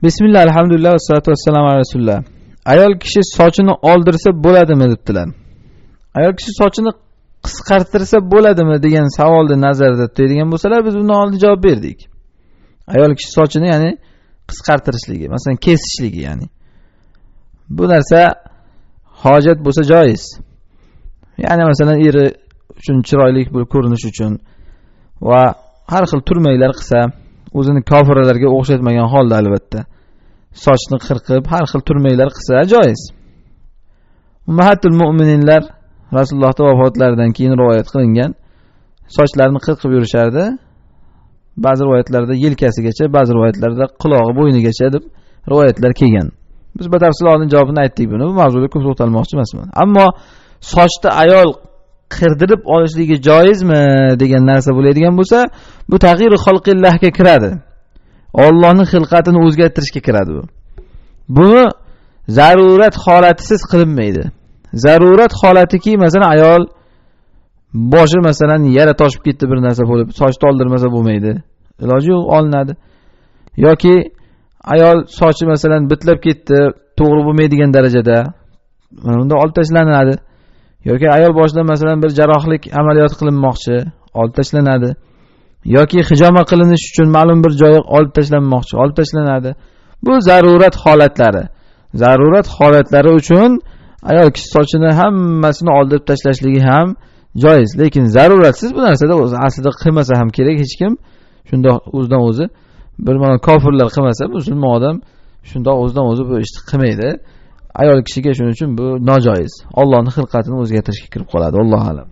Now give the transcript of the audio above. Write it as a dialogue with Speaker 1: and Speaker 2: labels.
Speaker 1: Bismillah, alhamdulillah, vassalatu vassalamu ala rasulillah. Ayol kishi sochini oldirsa bo'ladimi debdilar. Ayol kishi sochini qisqartirsa bo'ladimi degan savolni nazarda tutadigan bo'lsalar, biz bundan oldin javob berdik. Ayol kishi sochini, ya'ni qisqartirishligi, masalan, kesishligi, ya'ni bu narsa hojat bo'lsa joiz. Ya'ni masalan eri uchun chiroyli bo'lib ko'rinish uchun va har xil turmaklar qilsa, o'zini kofirlarga o'xshatmagan holda albatta sochni qirqib har xil turmaklar qilsa joiz. Ummahatul mu'mininlar Rasulullohning vafotlaridan keyin rivoyat qilingan sochlarini qirqib yurishardi. Ba'zi rivoyatlarda yelkasigacha, ba'zi rivoyatlarda qulog'i bo'ynigacha deb rivoyatlar kelgan. Biz batafsil oldin javobini aytdik buni. Bu mavzuda ko'p to'xtalmoqchi emasman. Ammo sochni ayol qirdirib olishligi joizmi degan narsa bo'ladigan bo'lsa, bu tag'ir xalqillahga kiradi. Allohning xilqatini o'zgartirishga kiradi bu. Buni zarurat holatisiz qilinmaydi. Zarurat holatiki, masalan, ayol boshi masalan yara toshib ketdi, bir narsa bo'lib, sochni oldirmasa bo'lmaydi. Iloji yo'q, olinadi. Yoki ayol sochi masalan bitlab ketdi, to'g'ri bo'lmaydigan darajada, unda olib tashlanadi. Yoki ayol boshida masalan bir jarrohlik amaliyoti qilinmoqchi, olib tashlanadi. Yoki hijoma qilinish uchun ma'lum bir joyi olib tashlanmoqchi, olib tashlanadi. Bu zarurat holatlari. Zarurat holatlari uchun ayol kishi sochini hammasini oldirib tashlashligi ham joiz, lekin zaruratsiz bu narsada o'zi aslida qilmasa ham kerak hech kim. Shundoq o'zidan o'zi bir mana kofirlar qilmasa, musulmon odam shundoq o'zidan o'zi bu ishni qilmaydi. Ayol kishiga shuning uchun bu nojoiz. Allohning xilqatini o'zgartirishga kirib qoladi. Allohu a'lam.